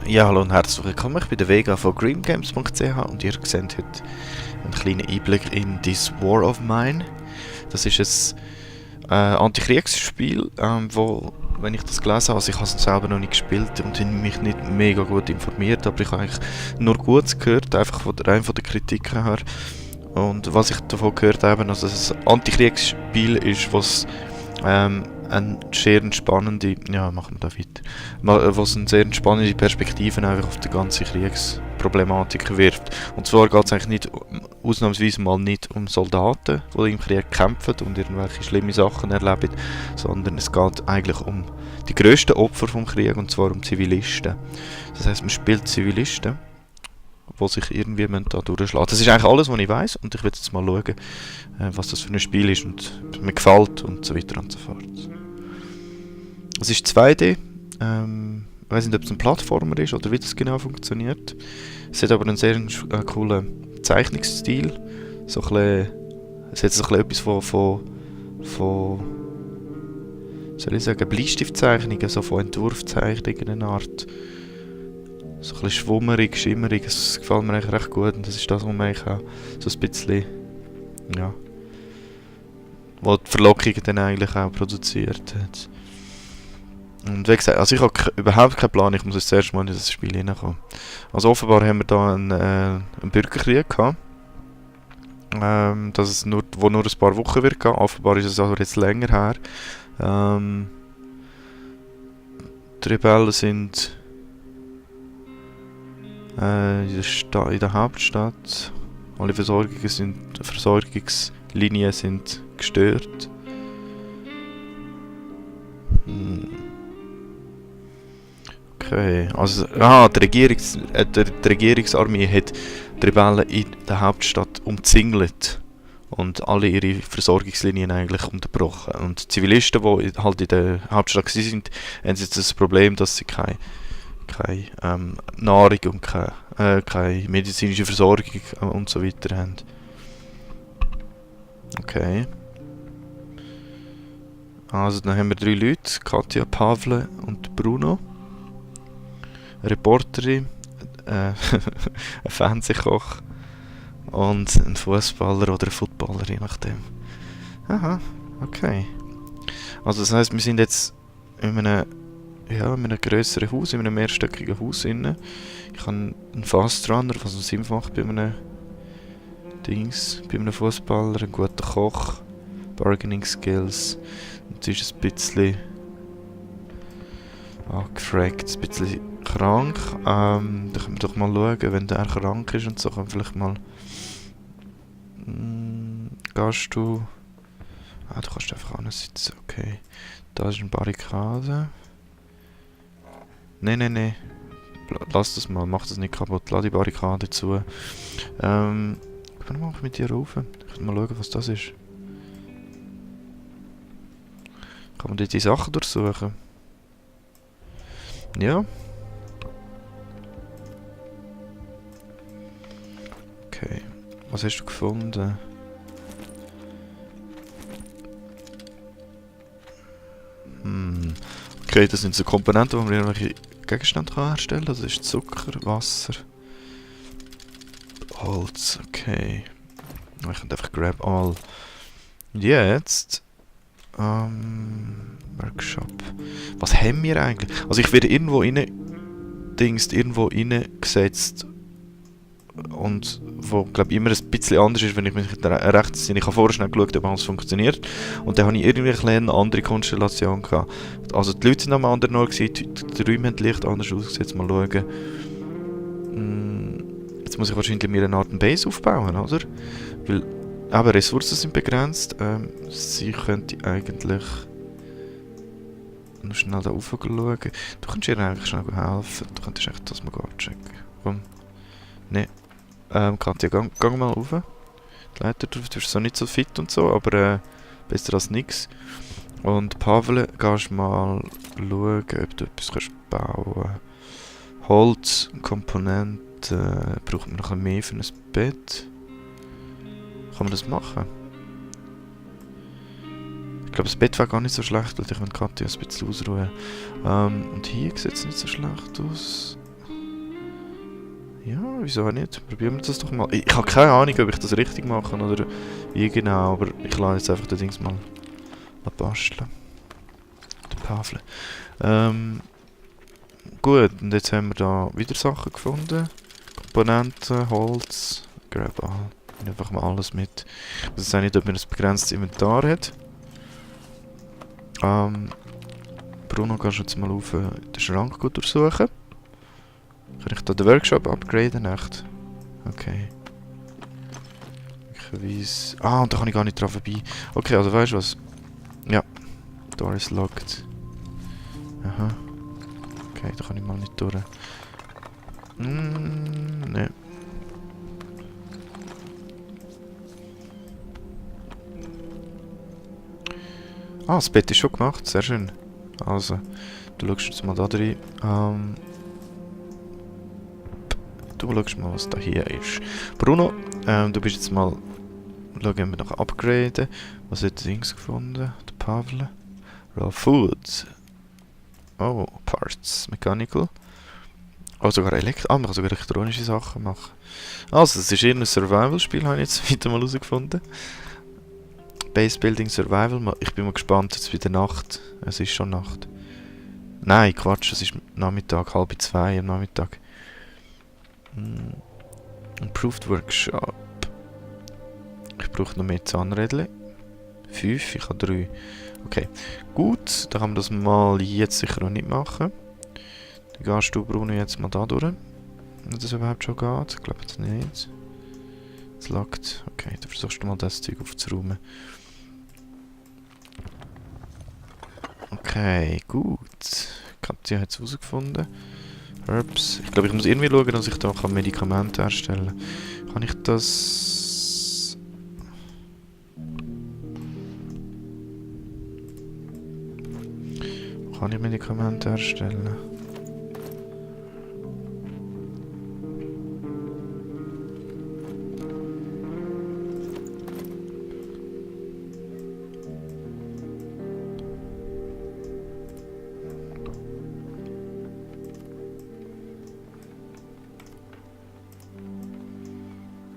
Ja, hallo und herzlich willkommen. Ich bin der Vega von greengames.ch und ihr seht heute einen kleinen Einblick in This War of Mine. Das ist ein Antikriegsspiel, wo, wenn ich das gelesen habe, also ich habe es selber noch nicht gespielt und habe mich nicht mega gut informiert, aber ich habe eigentlich nur Gutes gehört, einfach rein von der Kritik her. Und was ich davon gehört habe, also dass es ein Antikriegsspiel ist, was eine sehr entspannende, ja, machen wir da weiter, was eine sehr entspannende Perspektive einfach auf die ganze Kriegsproblematik wirft. Und zwar geht es eigentlich nicht, ausnahmsweise mal nicht um Soldaten, die im Krieg kämpfen und irgendwelche schlimme Sachen erleben, sondern es geht eigentlich um die grössten Opfer vom Krieg, und zwar um Zivilisten. Das heisst, man spielt Zivilisten, die sich irgendwie da durchschlagen. Das ist eigentlich alles, was ich weiss, und ich will jetzt mal schauen, was das für ein Spiel ist und mir gefällt und so weiter und so fort. Es ist 2D. Ich weiß nicht, ob es ein Plattformer ist oder wie das genau funktioniert. Es hat aber einen sehr coolen Zeichnungsstil. So ein bisschen, es hat so ein bisschen etwas von soll ich sagen, Bleistiftzeichnungen, so von Entwurfzeichnungen, eine Art. So ein bisschen schwummerig, schimmerig, das gefällt mir eigentlich recht gut, und das ist das, was man eigentlich auch so ein bisschen, ja, was die Verlockung dann eigentlich auch produziert hat. Und wie gesagt, also ich habe überhaupt keinen Plan, ich muss jetzt zuerst mal in das Spiel hineinkommen. Also offenbar haben wir da einen Bürgerkrieg gehabt, dass es nur ein paar Wochen wird gehen, offenbar ist es aber jetzt länger her. Die Rebellen sind in der Hauptstadt. Alle Versorgungslinien sind gestört. Okay, also die Regierungsarmee hat die Rebellen in der Hauptstadt umzingelt und alle ihre Versorgungslinien eigentlich unterbrochen. Und die Zivilisten, die halt in der Hauptstadt waren, haben jetzt das Problem, dass sie keine Nahrung und keine medizinische Versorgung und so weiter haben. Okay. Also dann haben wir 3 Leute, Katja, Pavle und Bruno. Eine Reporterin, ein Fernsehkoch und ein Fußballer oder ein Footballer, je nachdem. Aha, okay. Also das heisst, wir sind jetzt in einem grösseren Haus, in einem mehrstöckigen Haus inne. Ich habe einen Fastrunner, was Sinn macht bei einem Fußballer, einen guten Koch, Bargaining Skills. Und es ist ein bisschen angefragt, ein bisschen krank. Da können wir doch mal schauen, wenn der krank ist und so, kann vielleicht mal... gehst du... du kannst einfach sitzen, okay. Da ist eine Barrikade. Nein. Lass das mal, mach das nicht kaputt, lass die Barrikade zu. Können wir mal mit dir rauf? Ich will mal schauen, was das ist. Kann man dort die Sachen durchsuchen? Ja. Okay. Was hast du gefunden? Okay, das sind so Komponenten, die man irgendwelche Gegenstände herstellen kann. Das ist Zucker, Wasser, Holz, okay. Ich kann einfach grab all. Jetzt Workshop. Was haben wir eigentlich? Also ich werde irgendwo reingesetzt und wo glaube ich immer ein bisschen anders ist, wenn ich mich recht sinne. Ich habe vorher schnell geschaut, ob alles funktioniert, und dann habe ich irgendwie eine andere Konstellation gehabt. Also die Leute sind am anderen Ort gewesen, die Räume haben leicht anders ausgesetzt. Mal schauen. Jetzt muss ich wahrscheinlich mir eine Art Base aufbauen, oder? Weil aber Ressourcen sind begrenzt. Sie könnte eigentlich noch schnell da rauf schauen. Du könntest ihr eigentlich schnell helfen. Du könntest echt das mal checken. Komm. Ne. Katja, gang mal rauf. Die Leiter, du bist so nicht so fit und so, aber besser als nix. Und Pavle, gehst mal schauen, ob du etwas bauen kannst. Holz, Komponenten, braucht man noch ein mehr für ein Bett. Kann man das machen? Ich glaube, das Bett war gar nicht so schlecht, weil ich mit Katja ein bisschen ausruhen. Und hier sieht es nicht so schlecht aus. Ja, wieso auch nicht? Probieren wir das doch mal. Ich habe keine Ahnung, ob ich das richtig mache oder wie genau, aber ich lasse jetzt einfach das Ding mal basteln. Der Pavle. Gut, und jetzt haben wir da wieder Sachen gefunden. Komponenten, Holz, grab all. Einfach mal alles mit. Ich weiß auch nicht, ob man ein begrenztes Inventar hat. Bruno, kannst du jetzt mal auf den Schrank gut durchsuchen? Kann ich da den Workshop upgraden? Echt? Okay. Möglicherweise... Ah, und da kann ich gar nicht dran vorbei. Okay, also weißt du was? Ja. Door is locked. Aha. Okay, da kann ich mal nicht durch. Ne. Ah, das Bett ist schon gemacht. Sehr schön. Also, du schaust jetzt mal da rein. Du schaust mal, was da hier ist. Bruno, du bist jetzt mal... Schauen wir noch upgraden. Was hat Dings gefunden? Der Pavle. Raw Food. Oh, Parts. Mechanical. Oh, sogar man kann sogar elektronische Sachen machen. Also, das ist eher ein Survival-Spiel, habe ich jetzt wieder mal herausgefunden. Base Building Survival. Ich bin mal gespannt, jetzt wieder Nacht. Es ist schon Nacht. Nein, Quatsch, es ist Nachmittag, 1:30 am Nachmittag. Improved Workshop. Ich brauche noch mehr Zahnrädchen. 5, ich habe 3. Okay, gut, dann kann man das mal jetzt sicher noch nicht machen. Dann gehst du, Bruno, jetzt mal da durch. Wenn das überhaupt schon geht. Ich glaube jetzt nicht. Es lockt. Okay, dann versuchst du mal das Zeug aufzuräumen. Okay, gut. Katja hat es herausgefunden. Herbs. Ich glaube, ich muss irgendwie schauen, dass ich da Medikamente herstellen kann. Kann ich das... Kann ich Medikamente herstellen?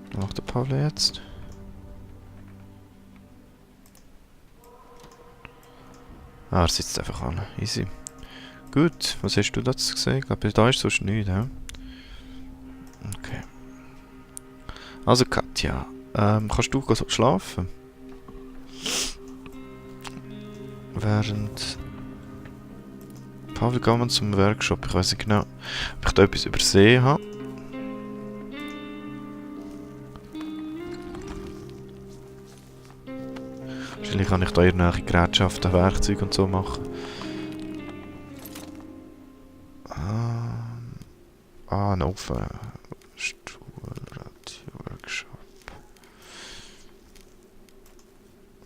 Was macht der Pavle jetzt? Ah, er sitzt einfach an. Easy. Gut, was hast du dazu gesehen? Ich glaube, da ist sonst nichts, ja? Okay. Also Katja, kannst du schlafen? Während... Pavle, gehen wir zum Workshop. Ich weiß nicht genau, ob ich da etwas übersehen habe. Wahrscheinlich kann ich da irgendwelche Gerätschaften, Werkzeuge und so machen. Ein Ofen. Stuhl, Radio, Workshop.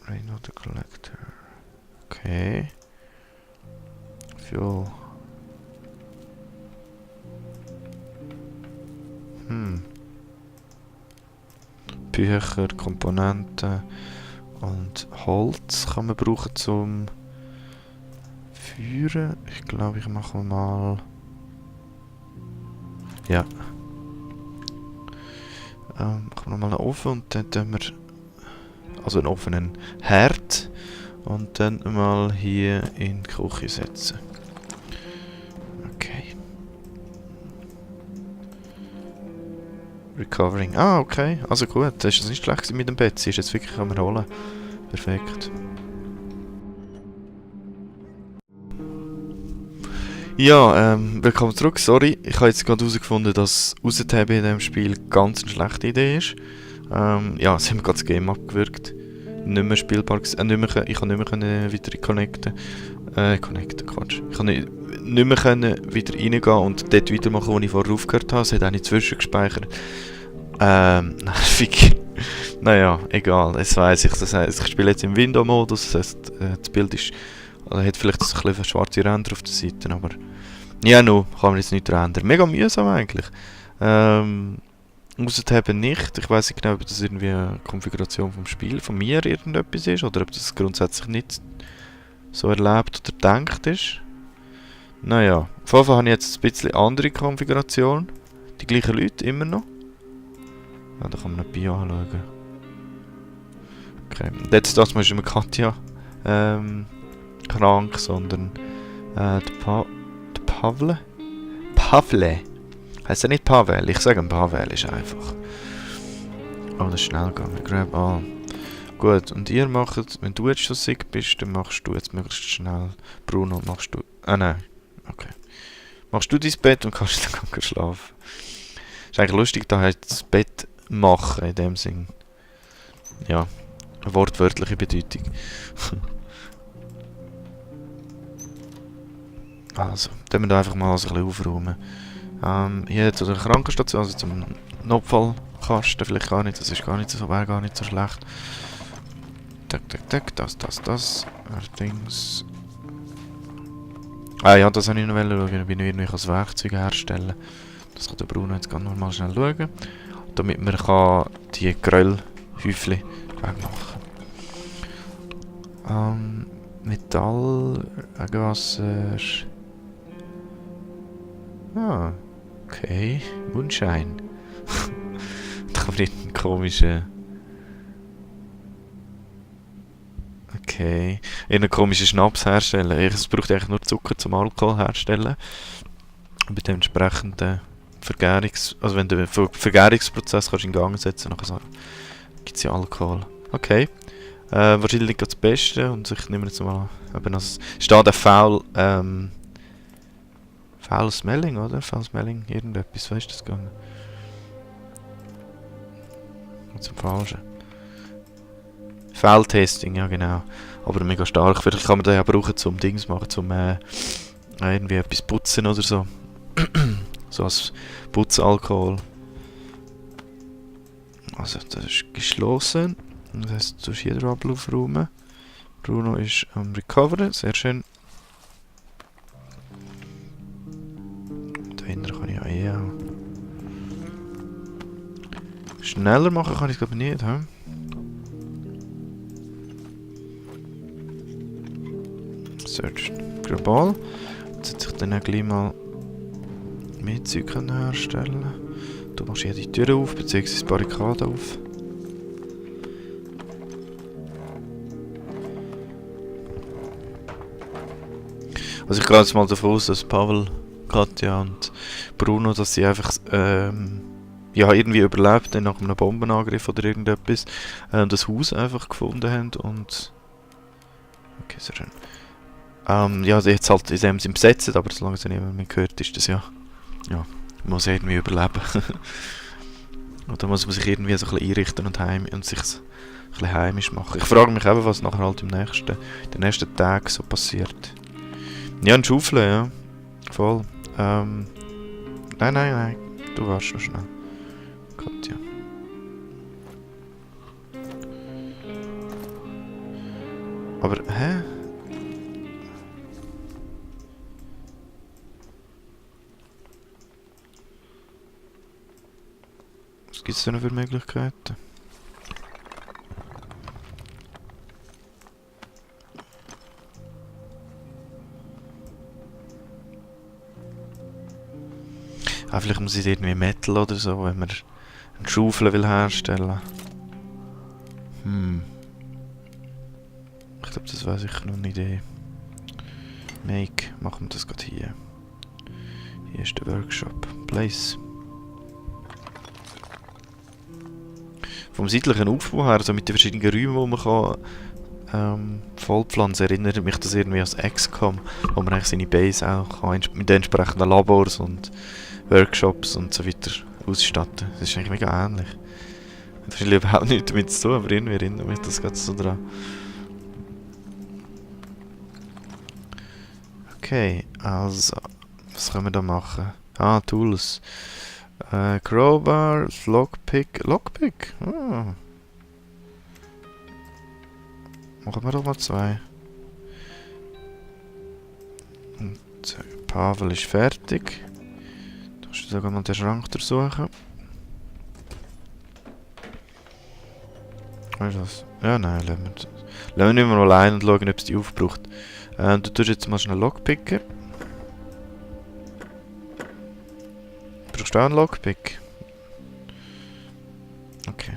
Rainwater Collector. Okay. Fuel. Bücher, Komponenten und Holz kann man brauchen zum Führen. Ich glaube, ich mache mal... Ja. Machen wir nochmal einen Ofen und dann tun wir... Also einen Ofen, einen Herd. Und dann mal hier in die Küche setzen. Okay. Recovering. Ah, okay. Also gut. Das ist nicht schlecht mit dem Bett. Sie ist jetzt wirklich am Rollen. Perfekt. Ja, willkommen zurück. Sorry, ich habe jetzt gerade herausgefunden, dass Raushaben in diesem Spiel ganz eine schlechte Idee ist. Ja, es hat mir gerade das Game abgewürgt. Nicht mehr spielbar ich kann nicht mehr wieder connecten. Quatsch. Ich kann nicht mehr wieder reingehen und dort weitermachen, wo ich vorher aufgehört habe. Es hat auch nicht zwischengespeichert. Nervig. Naja, egal, das weiss ich. Das heisst, ich spiele jetzt im Window-Modus. Das heisst, das Bild ist... Also hat vielleicht ein bisschen schwarze Ränder auf der Seite, aber... Ja, no, kann man jetzt nicht ändern. Mega mühsam eigentlich. Außerdem nicht. Ich weiss nicht genau, ob das irgendwie eine Konfiguration vom Spiel von mir irgendetwas ist oder ob das grundsätzlich nicht so erlebt oder gedacht ist. Naja, auf jeden Fall habe ich jetzt ein bisschen andere Konfiguration. Die gleichen Leute, immer noch. Ja, da kann man ein Bio anschauen. Okay. Und jetzt das Mal ist immer Katja krank, sondern der Pavle? Pavle! Heißt er nicht Pavel? Ich sage Pavel ist einfach. Oh, das ist schnell gegangen. Grab all. Gut, und ihr macht, wenn du jetzt schon sick bist, dann machst du jetzt möglichst schnell. Bruno, machst du... Ah nein, okay. Machst du dein Bett und kannst dann schlafen. Ist eigentlich lustig, da heißt das Bett machen in dem Sinn. Ja, eine wortwörtliche Bedeutung. Also, dann wir einfach mal ein bisschen aufräumen. Hier zu der Krankenstation, also zum Notfallkasten, vielleicht gar nicht, das ist gar nicht so, wäre gar nicht so schlecht. Das. Allerdings... Ah ja, das wollte ich noch schauen, wie ich das Werkzeug herstellen. Das kann der Bruno jetzt ganz normal schnell schauen. Damit man kann die Gröllhäufchen wegmachen. Metall, Wasser... Ah, okay. Mundschein. Da kann man nicht einen komischen... Okay. Einen komischen Schnaps herstellen. Es braucht eigentlich nur Zucker zum Alkohol herstellen. Und bei dem entsprechenden also wenn du den Vergärungsprozess kannst in Gang setzen kannst, gibt es ja Alkohol. Okay. Wahrscheinlich das Beste und ich nehme jetzt mal eben als steht der Foul Smelling, oder? Foul Smelling, irgendetwas, weißt du das gegangen? Zum Falschen. Foul Testing, ja genau. Aber mega stark. Vielleicht kann man den ja brauchen zum Dings machen, zum irgendwie etwas putzen oder so. So als Putzalkohol. Also das ist geschlossen. Das heisst, du hast hier den Ablauf räumen. Bruno ist am Recoveren, sehr schön. Dahinter kann ich ja eh auch. Schneller machen kann ich es glaube ich nicht, hä? Search global. Jetzt hätte ich dann auch gleich mal mehr Zeug herstellen. Du machst hier die Tür auf, beziehungsweise die Barrikade auf. Also ich gehe jetzt mal davon aus, dass Pavel, Katja und Bruno, dass sie einfach ja, irgendwie überlebt haben nach einem Bombenangriff oder irgendetwas. Das Haus einfach gefunden haben und... Okay, sehr schön. Ja, sie jetzt halt in dem Sinne besetzt, aber solange sie niemand mehr gehört, ist das ja... Ja, muss irgendwie überleben. Oder muss man sich irgendwie so ein bisschen einrichten und sich ein bisschen heimisch machen. Ich frage mich eben, was nachher halt in den nächsten Tagen so passiert. Ja, ein Schaufeln, ja. Voll. Nein. Du warst noch schnell. Katja. Aber, hä? Was gibt es denn noch für Möglichkeiten? Ah, vielleicht muss ich irgendwie Metal oder so, wenn man eine Schaufel will herstellen. Ich glaube, das wäre sicher noch eine Idee. Make, machen wir das gerade hier. Hier ist der Workshop. Place. Vom seitlichen Aufbau her, also mit den verschiedenen Räumen, wo man kann, vollpflanzen, erinnert mich das irgendwie an XCOM, wo man eigentlich seine Base auch kann, mit den entsprechenden Labors und Workshops und so weiter ausstatten. Das ist eigentlich mega ähnlich. Das hat überhaupt nichts damit zu tun, aber irgendwie erinnert mich das gerade so dran. Okay, also, was können wir da machen? Ah, Tools. Crowbar, Lockpick. Lockpick? Ah. Machen wir doch mal 2. Und Pavel ist fertig. Da musst du sogar mal den Schrank durchsuchen. Weißt du was? Ja, nein, lassen wir nicht mal allein und schauen, ob es die aufbraucht. Du tust jetzt mal schnell Lockpicken. Brauchst du auch einen Lockpick? Okay.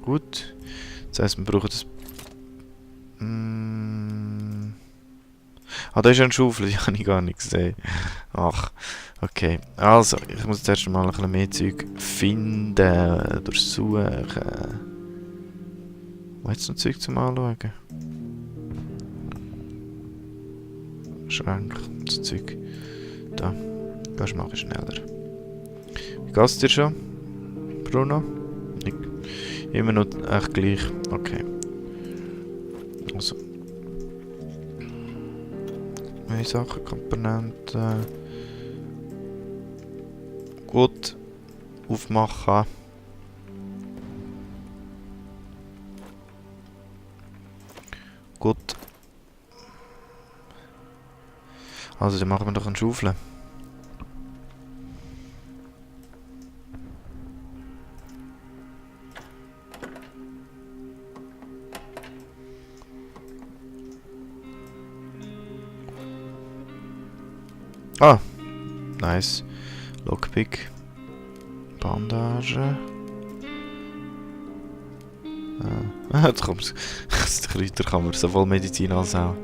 Gut. Das heisst, wir brauchen das... Ah, da ist ein Schaufel, die habe ich gar nicht gesehen. Ach, okay. Also, ich muss jetzt erst mal ein bisschen mehr Zeug finden, durchsuchen. Wo hat es noch Zeug zum Anschauen? Schrank, das Zeug. Da. Gehst mal schneller. Wie geht's dir schon, Bruno? Immer noch echt gleich. Okay. Also. Neue Sachen, Komponenten. Gut. Aufmachen. Gut. Also, dann machen wir doch einen Schaufel. Ah, nice. Lockpick. Bandage. Jetzt kommt's. Das Kräuter kann man sowohl Medizin als auch.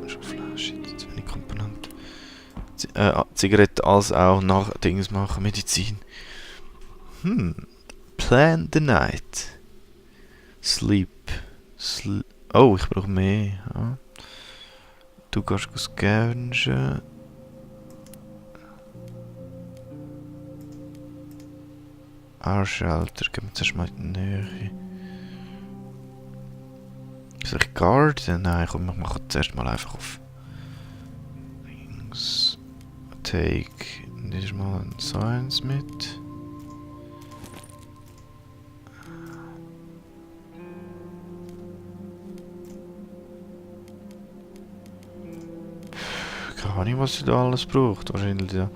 Schaufel, zu wenig Komponenten. Zigaretten als auch nach Dings machen, Medizin. Plan the night. Sleep. Oh, ich brauche mehr. Ja. Du gehst scaven. Our Shelter, gib mir zuerst mal in die Nähe. Soll ich Garden? Nein, komm, ich mache zuerst mal einfach auf links. Take. Nimm ist mal ein Science mit. Keine Ahnung, was sie da alles braucht. Wahrscheinlich ja.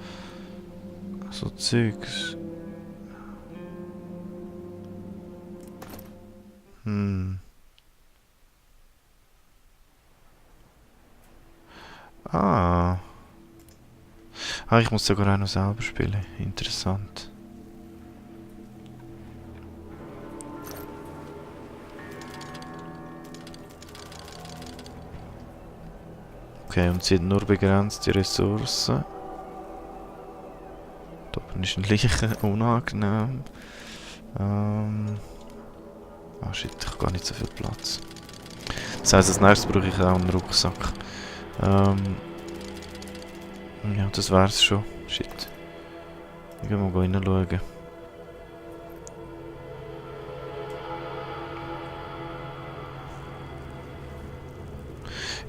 So Zeugs. Ah. Ah, ich muss sogar auch noch selber spielen. Interessant. Okay, und sie hat nur begrenzte Ressourcen. Da oben ist ein Leichen, unangenehm. Ah shit, ich habe gar nicht so viel Platz. Das heisst, als nächstes brauche ich auch einen Rucksack. Ja, das wär's schon. Shit. Ich geh mal reinschauen.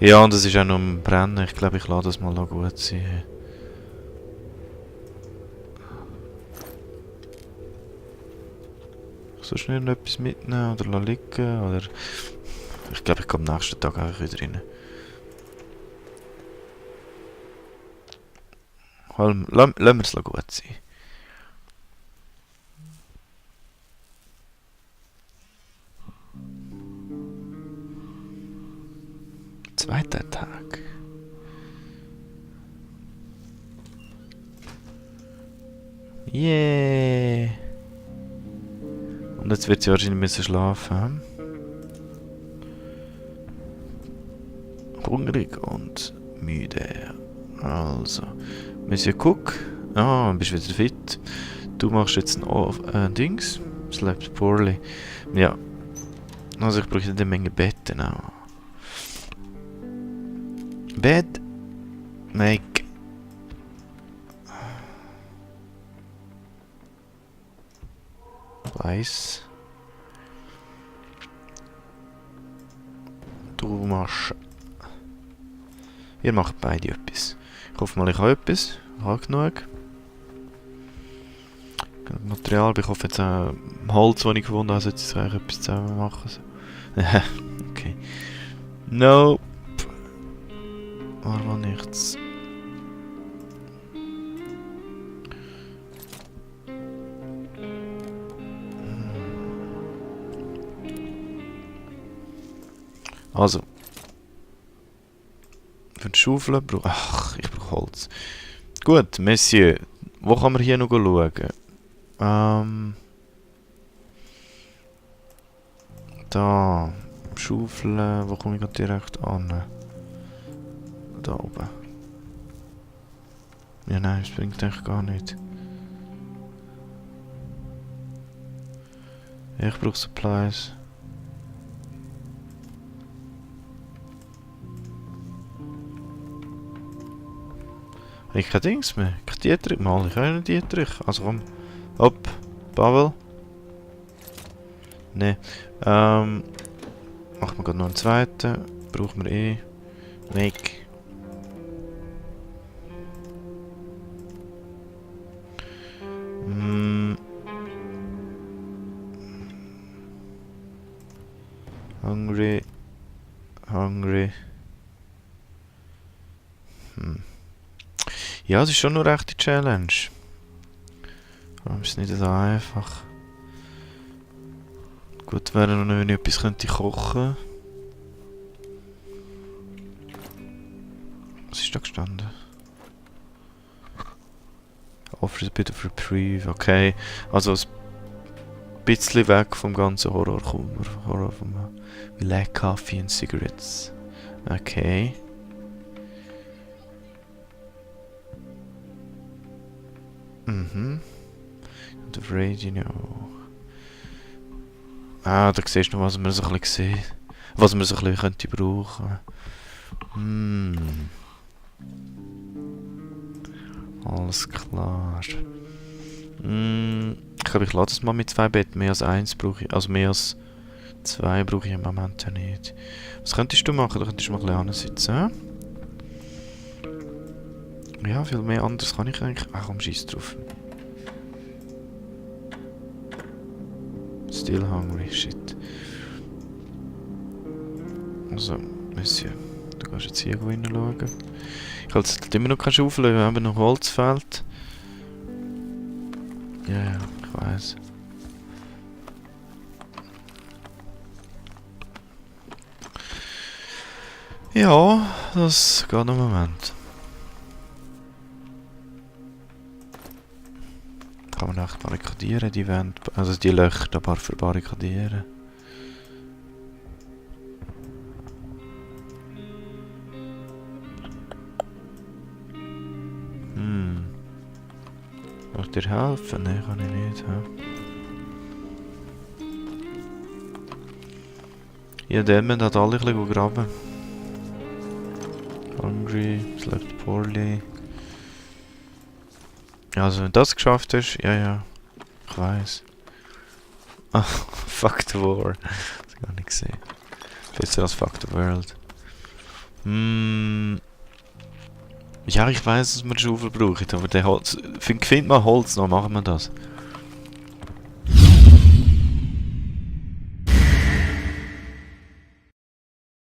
Ja, und es ist auch noch am Brennen. Ich glaube, ich lasse das mal noch gut sein. So schnell noch etwas mitnehmen oder liegen oder... Ich glaube, ich komme am nächsten Tag auch wieder rein. Lassen wir es gut sein. Zweiter Tag. Yeah! Und jetzt wird sie wahrscheinlich müssen schlafen. Hungrig und müde. Also, Monsieur Cook. Ah, bist wieder fit. Du machst jetzt ein Dings. Slept poorly. Ja. Also ich brauche eine Menge Betten auch. Bed. Make. Weiß. Du machst... Ihr macht beide etwas. Ich hoffe mal, ich habe etwas. Ich habe genug. Material, ich hoffe jetzt auch Holz, das ich gefunden habe, sollte ich eigentlich etwas zusammen machen. Okay. Nope. War nichts. Also. Für die Schaufel brauche ich Holz. Gut, Monsieur, wo kann man hier noch schauen? Da. Schaufeln, wo komme ich gerade direkt an? Da oben. Ja, nein, das bringt eigentlich gar nicht. Ich brauche Supplies. Ich habe kein Dings mehr. Ich habe Dietrich mal. Ich habe einen Dietrich. Also komm. Hopp. Pavel. Ne. Machen wir gerade noch einen zweiten. Brauchen wir eh. Make. Hungry. Hungry. Ja, es ist schon eine rechte Challenge. Warum ist es nicht so einfach? Gut wäre noch, wenn ich etwas könnte kochen. Was ist da gestanden? Offers a bit of reprieve, okay. Also ein bisschen weg vom ganzen Horror kommen wir. Horror vom We like coffee and cigarettes. Okay. Mhm. Und auf Radio. Ah, da siehst du noch, was wir so ein bisschen sehen. Was wir so ein bisschen könnte brauchen. Alles klar. Ich glaube, ich lasse das mal mit 2 Betten. Mehr als 1 brauche ich. Also mehr als 2 brauche ich im Moment ja nicht. Was könntest du machen? Da könntest du mal ein bisschen sitzen. Ja, viel mehr anderes kann ich eigentlich. Ach komm, scheiß drauf. Still hungry, shit. Also, Monsieur, du kannst jetzt hier hineinschauen. Ich habe jetzt immer noch keine Schaufel, wir haben noch Holzfeld. Ja, ich weiß. Ja, das geht noch einen Moment. Kann man echt barrikadieren, die Wände, also die Löcher da verbarrikadieren. Kann ich dir helfen? Nein, kann ich nicht. Ja, der Mann hat alle ein bisschen graben. Hungry, slept poorly. Ja, also wenn du das geschafft hast, ja, ich weiß. Ah, fuck the war. Das habe ich gar nicht gesehen. Besser als fuck the world. Ja, ich weiß, dass wir eine Schaufel brauchen, aber der Holz... Find mal Holz noch, machen wir das.